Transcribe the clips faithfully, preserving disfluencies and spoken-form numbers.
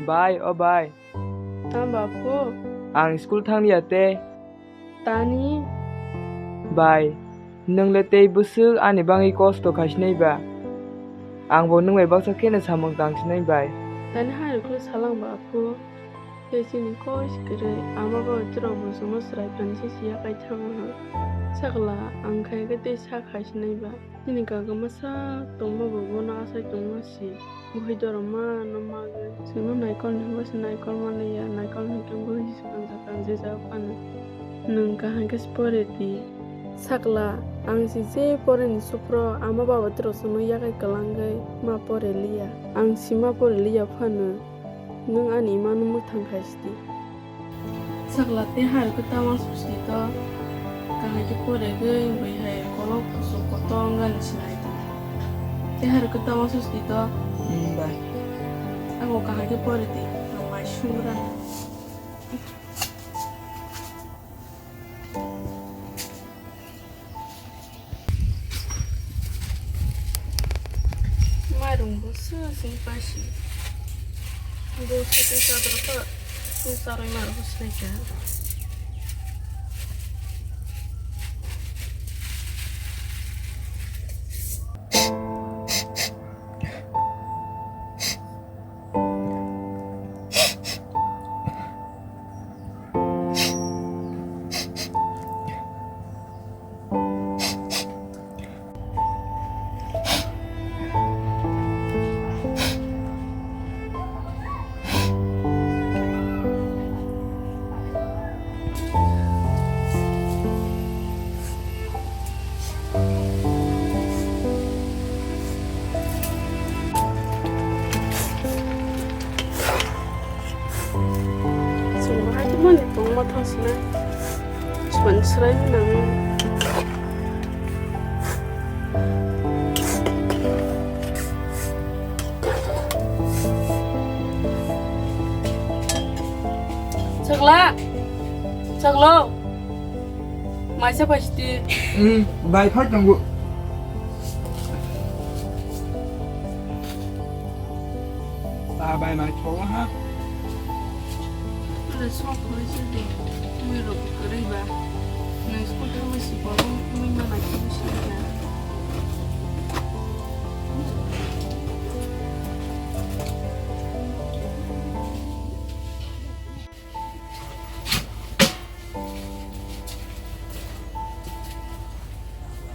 Bai, o bai. Tamo ba phu? Ang school thangya tei. Tani? Bai, nwng le tei bwswk ani bagwi kosto khai sinai ba? Ang bo nwng bai baksa kheno samung tang sinai bai. Tani hai rwkhe salang ba phu? Tei chini koi se kwrwi ama bai borok bo chwngno chwrai phani se siya kai thangma ha. Sakla ang khai khe tei sa khai sinai ba. Chini kaka masa tongma bo bono asai tongma si. Buhi doroma no magwi. Chwngno naikol ni hwnba se naikol manliya, naikol hinkhe buhi se kanjak kanjak phano. Nwng kaham khe se pore di. Sakla, ang si je pore ni supro ama baba borok chwngno yakai kwlangwi ma pore liya. Ang si ma pore liya phano. Nwng ani imano mwthang khai sidi. Sakla tei hai khe tamo susti to, kahai khe pore gwi bai hai kolok kuchuk kotor wngani sinai di. Tei hai khe tamo susti to. Hmm, bai. Abo kahai khe pore di, ang mai sumra. Mairung bo sw sw pasi. Bo sw sw sadro kha. Sw saroi mar bo sw kha. Chwng bahai khe mani tongma thang sinai. Chwng swrai mani nango. Chakla. Chaklo. Maisa paiste. Hmm, bai phai tongo. Ba bai mai thogo ha. Ore sok hoi se de. Mui rok kwrwi ba. Nai school thangwi si bo mui mana khe bisi na.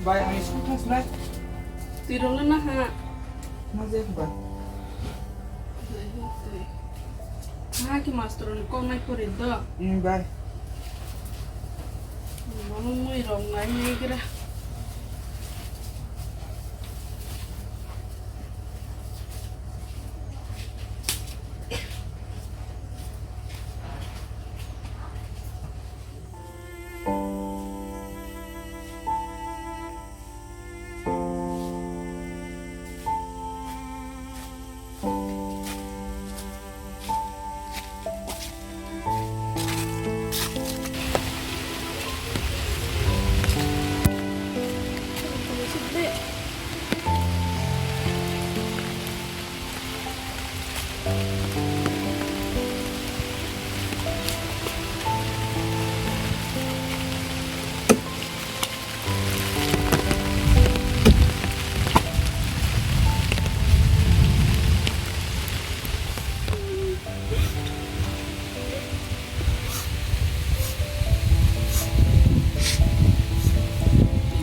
Bai, ang school thangsinai. Twi rwla na ha. Ma je ba. Ha ki master ni kok nai pori do. Hmm, bai. Mama mui rok nai nai gira.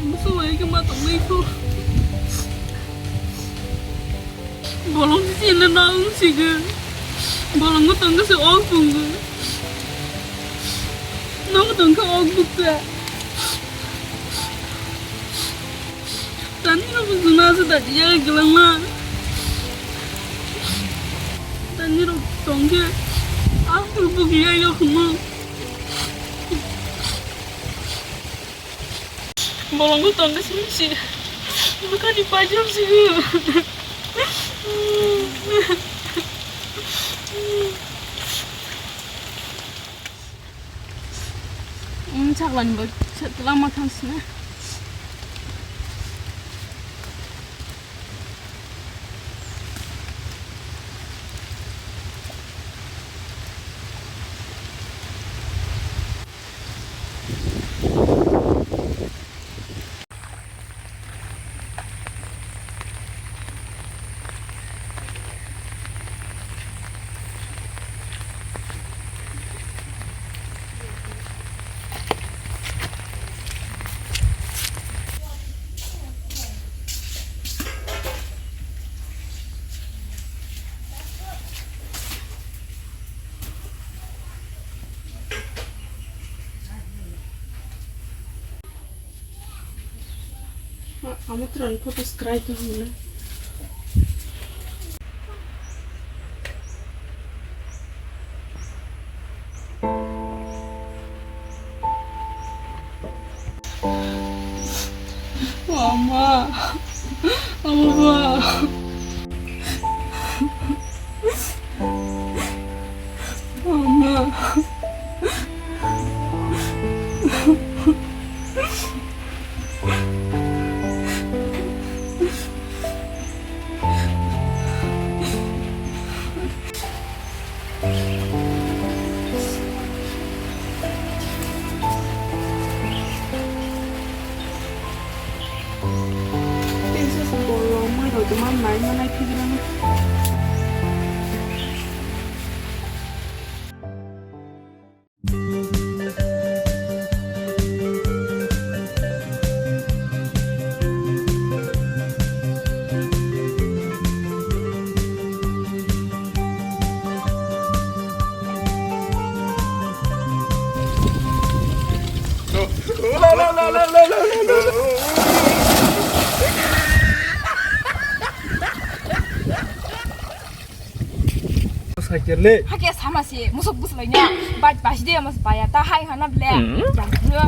Musu wai khe ma tongnai kho. Bolong si chini no wng sigo. Bolongo tongkhe se ok bungo. Nogo tongkhe ok bukha. Tani rok bujuna se daji ya gelangma. Tani rok tongkhe ang bukya ya khumang. Bolongo tongkhe sini si. Bwkhani paijak si. Um, chaklani bo lama thang sini. Amo twrwng photo skrai tongmani. Mama, mama. Mama. Cycle le. Hake sama se musuk bus laina. Bat basi de mas baya ta hai hana ble. Jang pura.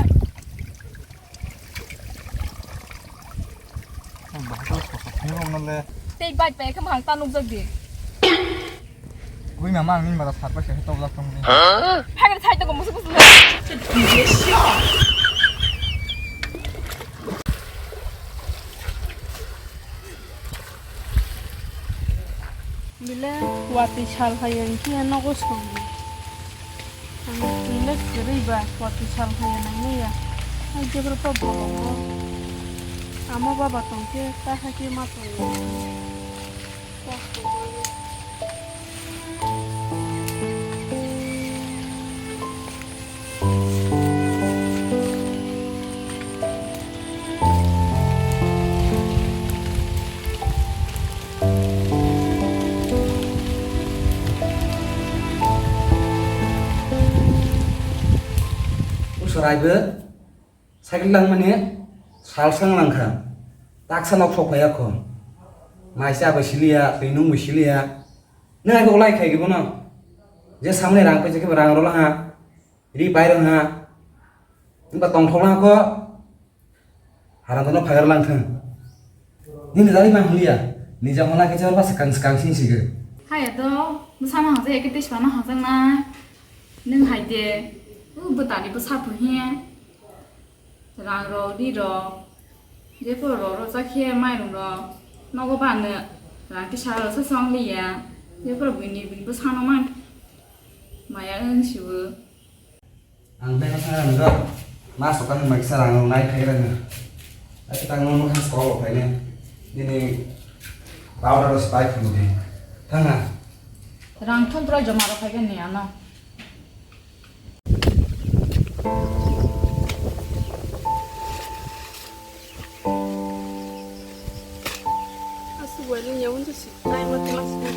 Bahasa sosok ni rong le. Tei bat baya khe mahang ta nukjak de. Gui mama ang ni mara sat ba se to jak tong ni. Hai sai to musuk bus le. Bile watwi sal hai ang khe nogo song. Ang bile kwrwi ba watwi sal hai nang ya. Ai jebra pa bo. Ama baba tong khe ta ha khe ma tong. Usaraibo cycle langmani salsang langkha, taksa nok sok phaiya kho, maisa bai siliya, twi nung bai siliya. Nang ai kok lai khai bono. Je samne rang paisa khe rang rwla ha. Ri pai rwng ha. Wngkha tongthok lang kho. Haram tono phagar lang thang. Nini jani mang hwnliya. Nija hwnla khe chorba swkang swkang sing sigo. Haya to, bwsano hangsa ya khe tei swkang no hangsa na. Nwng hai de. U bwtani bwsa phu hi. Rang rok, ri rok, jepho rok rwchak khe mairung rok nogo bano rang kisa rok se chong liya, jepho bini bini bwsano man maya wng siwo. Ang beno thang rang rok mas rok khe mai kisa rang rok nai phai rang. Ai tang no mokha skol rok phai ne nini powder rok se pai phuru di thang na. Rang thum pura joma rok phai khe ni ano. Aswk wailing ya wngkha si, naima tei ma si kha.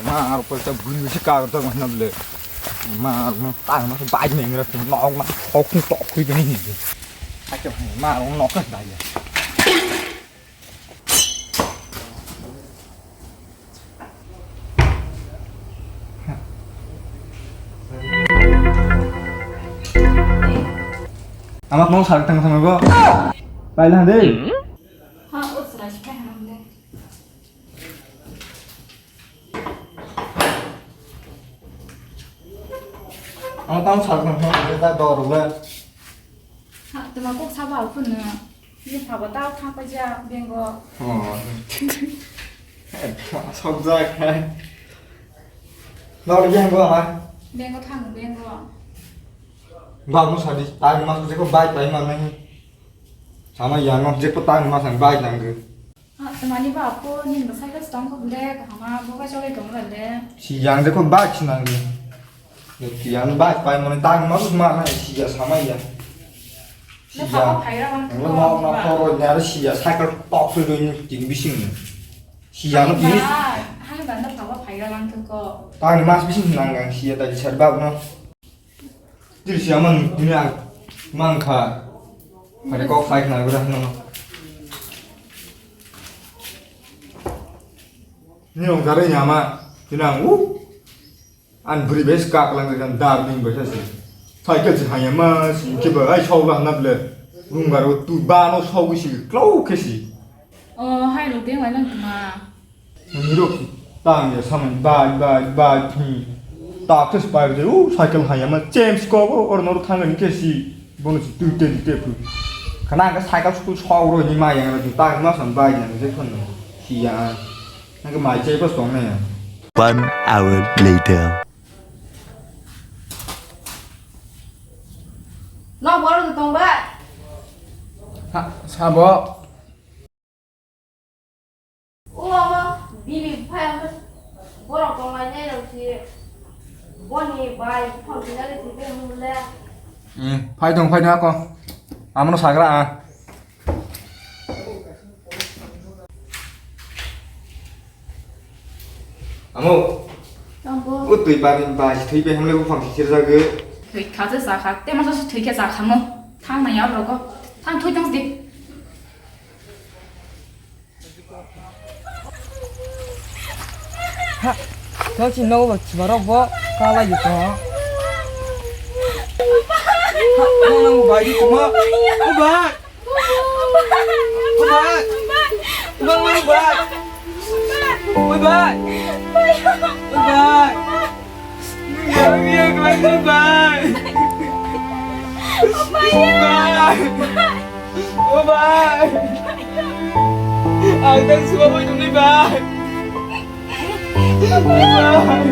Ma, aro pal ta buri bisi ka ta ma na le. Ma, no ta ma bai ne ngra nok ma khok ni tok khui bini ni. Acha, ma, nok ka dai ya. Amak mau sarak tang sama go. Pai lah deh. Ha, oh, salah sih kan deh. Ang tang sak nang hwn ta dor le. Ha, tuma kok sabo phun no. Ni phabo ta thang pa ja bengo. Oh. Sok ja khai. Dor bengo ha. Bengo thang bengo. Ba mo sadi, ta ma ko bai bai ma nai. Sama ya no je ko ta ma sang bai nang ge. Ah, Mani ba apo ni bwsai khe tong kho bwle kaham a bo bai choli tong le. Si yang de kho bike si nang di. Yang bike pai mani tang ma ma na si ya sama ya. Si ya. Ang lo nok nok koro nyar si ya cycle tok se do ni tin bising ni. Si ya no tini. Hai ba no phawa phaiga lang thung ko. Tang ni mas bising nang gang si ya ta di sar bab no. Tiri siya man, tini ang, mangkha. Mane kok sai khna gura hino. Ni rong jare nyama, tini ang u. An buri bes kak lang kan dar ding besa si. Cycle si hanya ma, si ke ba ai sau la na ble. Rung garo tu ba no sau si, klau ke si. O, hai rok de wai lang tuma. Nirok tang ya samani bai, bai, bai, hmm. Tak tes bai de, u cycle haya ma James ko bo or nor thang ni ke si. Bono si tu te te pu. Kana ka cycle school sau ro ni ma yang ro ta ma sam bai yang je kon. Si ya. Na ka mai che pa song na ya. One hour later. No bor tong ba. Ha, sabo. O ama, bini phai ang borok tonglainai rok si boni bai phang sinai si be mule. Hmm, phai tong, phai tong ako. Amono sagra a. Amo. Tambo. O twi bani bai thwi be hamle buphang si sir jagwi. Thwi kha je sa kha, te masa thwi khe sa kha mo. Thang na ya rogo. Thang thwi tong di. Ha, tong si nogo ba chibarok bo kala yo to. Ha, tong nang bai di tuma. O bai. O bai. O bai, o bai. O bai. O bai. Ang yang lagi, bai. Bai. O bai. Ang tak suka mo itong ni bai. Bai.